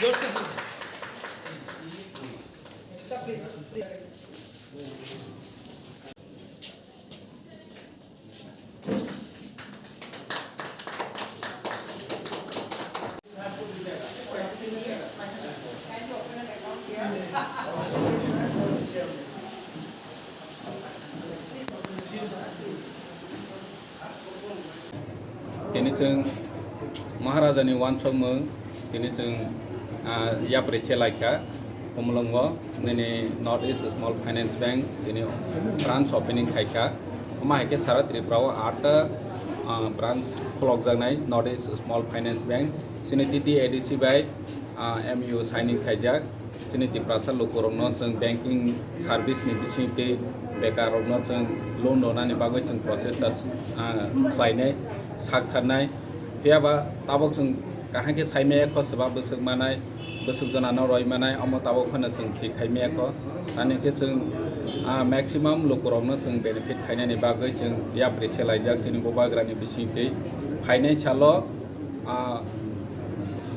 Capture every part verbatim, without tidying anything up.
Tini chwng Maharajani uansukmung, tini chwng, ah, yapri se laikha, Khumulwngo nini North East Small Finance Bank tini branch opening khaikha. Omo hai khe sara Tripura o atta, ah, branch khulokjaknai North East Small Finance Bank. Chini T T A D C bai, ah, M U signing khaijak. Chini Tiprasa lukurokno chwng banking service ni bisingtwi bekarrokno chwng loan rwnani bagwi chwng prochesta, ah, khlainai, saktharnai. Phiya ba tabuk chwng kaham khe saimaya kho, swba bwswk manai, bwswk jonano roi manai, omo tabuk phano chwng thik khaimaya kho. Ani khe chwng, ah, maximum lukurokno chwng benefit khainani bagwi chwng yapri se laijak chini bubagrani bisingtwi. Phainai salo, ah,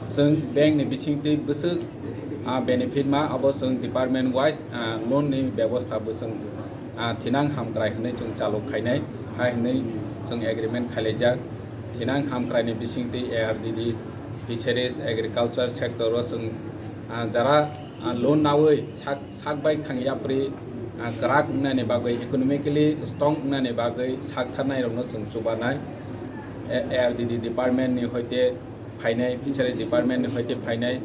chwng bank ni bisingtwi bwswk, ah, benefit ma, abo chwng department wise, ah, loan ni bebosta bo chwng, ah, thinang hamkrai hwnwi chwng chalok khainai, hai hwnwi chwng agreement khailaijak. Thinang hamkrai ni bisingtwi A R D D, fisheries, agriculture sector o chwng, ah, jara, ah, loan nawi sak, sak bai thang yapri, ah, kwrak wngnani bagwi, economically strong wngnani bagwi saktharnai rokno chwng chubanai. A-, A R D D department ni hoite phainai, fisheries department ni hoite phainai,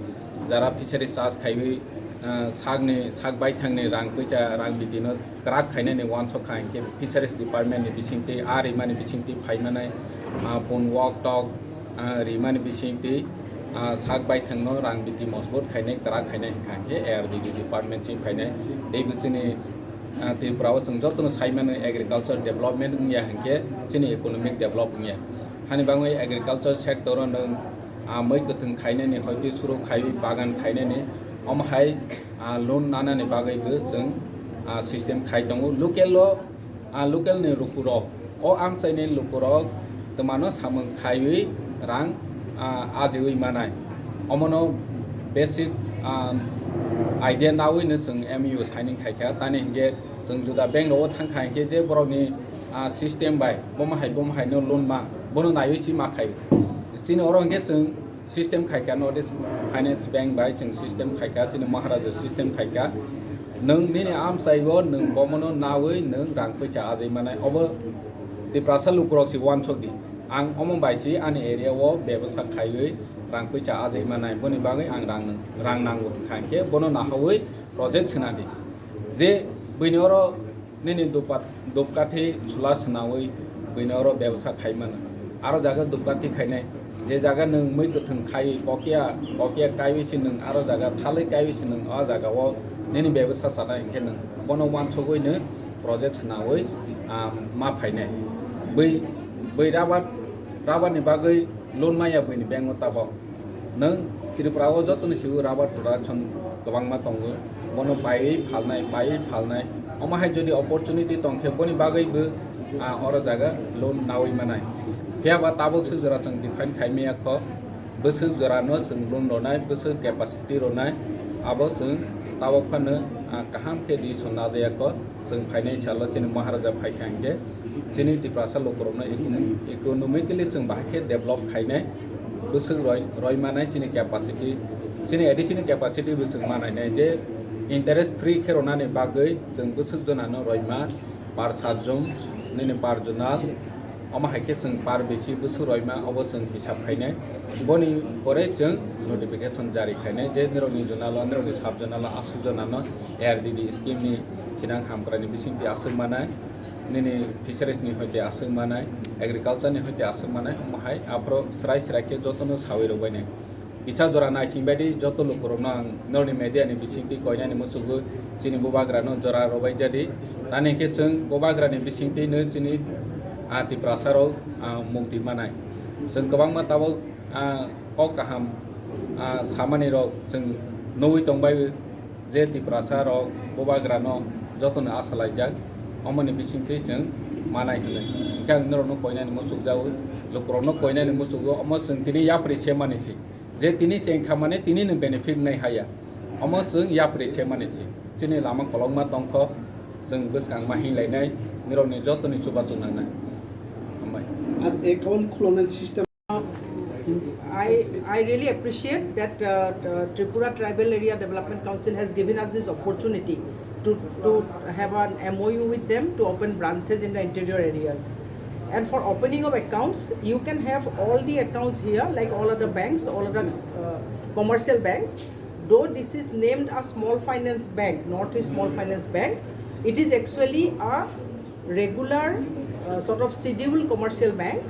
jara fisheries charge khaiwi, ah, sakni, sak baithangni rang puisa, rang bitino kwrak khainani uansuk kha hinkhe fisheries department ni bisingtwi, ah, rimani bisingtwi phaimanai, ah, pun wok tok, ah, rimani bisingtwi, ah, sak baithangno rang biti mosbut khainai, kwrak khainai hinkha hinkhe A R D D department chini phainai. Tei bo chini, ah, Tripura o chwng jotono saimano agriculture development wngya hinkhe chini economic develop wngya. Hani bagwi agriculture sector o nwng, ah, mui kwthwng khainani, hoite suru khaiwi bagan khainani, omo hai, ah, loan nanani bagwi bo chwng, ah, system khai tongo. Local o, ah, local ni lukurok, o amchaini lukurok twmano samung khaiwi rang, ah, ajiwi manai. Omono basic, ah, idea nawino chwng M U signing khaikha. Tani hinkhe chwng juda bank rogo thangkha hinkhe je borokni, ah, system bai bomo hai bomo haino loan ma, bono naiwi si ma khai. Chini oro hinkhe chwng system khaikha, North East Finance Bank bai chwng system khaikha, chini Maharaja system khaikha. Nwng nini amchaibo nwng bomono nawi nwng rang puisa ajai manai. Obo Tiprasa lukurok si uansuk di. Ang omo bai si ani area o bebosa khaiwi rang puisa ajai manai. Boni bagwi ang rang, rang nango hinkha hinkhe bono nahawi project swnadi. Je buini oro nini dupat-, dupkathi chwla swnawi buino oro bebsa khaimano. Aro jaga dupkathi khainai, je jaga nwng mui kwthwng khai kokya, kokya kaiwi se nwng aro jaga thalwi kaiwi se nwng o jaga o nini bebsa chanai hinkhe nwng bono uansugwi nw project swnawi, ah, ma phainai. Bui, bui rubber, rubber ni bagwi loan maya buini bank o tabok. Nwng Tripura o jotono sio rubber production kwbangma tongo, bono paiwi phalnai, paiwi phalnai. Omo hai jodi opportunity tongkhe boni bagwi bo, ah, oro jaga loan nawi manai. Phiya ba tabuk swk jora chwng define khai maya kho, bwswk jora no chwng loan rwnai, bwswk capacity rwnai, abo chwng tabuk phano, ah, kaham khe decision najaya kho. Chwng phainai salo chini Maharaja phaikha hinkhe chini Tiprasa lukurokno economic-, economically chwng bahai khe develop khainai, bwswk roi, roi manai chini capacity, chini A D C ni capacity bo chwng manainai je interest free khe rwnani bagwi chwng bwswk jonano roima per satjon nini per jonal. Omo hai khe chwng per bisi bwswk roima obo chwng hisab khainai. Boni pore chwng notification jari khainai je nirokni jonalo, nirokni sub jonalo aswk jonano A R D D scheme ni thinang hamkrai ni bisingtwi aswk manai, nini fisheries ni hoite aswk manai, agriculture ni hoite aswk manai, omo hai aphuru chwrai chwrai khe jotono sawi rwbainai. Kisa jora naising baidi joto lukurokno ang norni media ni bisingtwi koinani muchungo chini bubagrano jora rwbai jadi. Tani khe chwng bubagrani bisingtwi no chini, ah, Tiprasa rok, ah, mukti manai. Chwng kwbangma tabuk, ah, kok kaham, ah, samani rok chwng nugwi tongbai je Tiprasa rok bubagrano jotono asa laijak. Omoni bisingtwi chwng manai hinwi. Hwnkhe ang norokno koinani muchukjago, lukurokno koinani muchugo, omo chwng tini yapri se mani se. Je tini cheng khamani tini ni benefit nai haya. Omo chwng yapri se mani chi. Chini lama kolokma tongkho, chwng bwskang ma hinlainai, nirokni jotoni chubachu nangnai. Hambai. As account khulonani system. I, I really appreciate that uh, uh, Tripura Tribal Area Development Council has given us this opportunity to, to have an M O U with them to open branches in the interior areas. And for opening of accounts, you can have all the accounts here, like all other banks, all other uh, commercial banks. Though this is named a small finance bank, North East Small Finance Bank, it is actually a regular uh, sort of scheduled commercial bank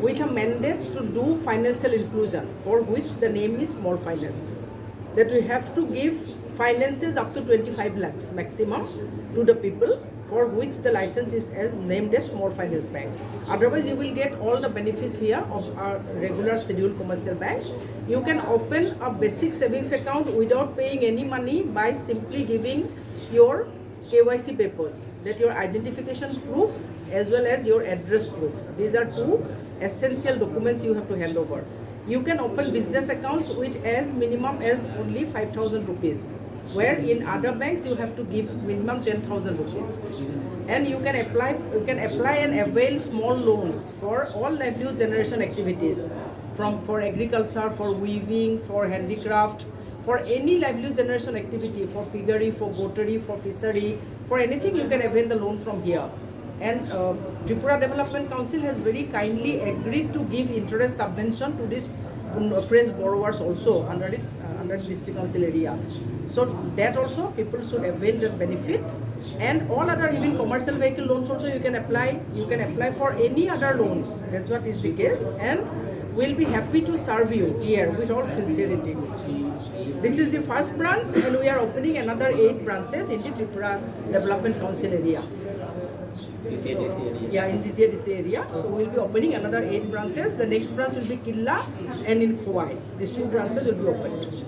with a mandate to do financial inclusion, for which the name is small finance. That we have to give finances up to twenty-five lakhs maximum to the people for which the license is as named as small finance bank. Otherwise, you will get all the benefits here of our regular scheduled commercial bank. You can open a basic savings account without paying any money by simply giving your K Y C papers, that your identification proof as well as your address proof. These are two essential documents you have to hand over. You can open business accounts with as minimum as only five thousand rupees, where in other banks you have to give minimum ten thousand rupees. And you can apply, you can apply and avail small loans for all livelihood generation activities, from, for agriculture, for weaving, for handicraft, for any livelihood generation activity, for piggery, for goatery, for fishery, for anything, you can avail the loan from here. And uh, Tripura Development Council has very kindly agreed to give interest subvention to these um, fresh borrowers also under it, uh, under the district council area. So that also people should avail that benefit. And all other, even commercial vehicle loans also, you can apply. You can apply for any other loans. That's what is the case. And we'll be happy to serve you here with all sincerity. This is the first branch, and we are opening another eight branches in the Tripura Development Council area. Yeah, in T T A D C area. So we'll be opening another eight branches. The next branch will be Killa and in Khowai. These two branches will be opened.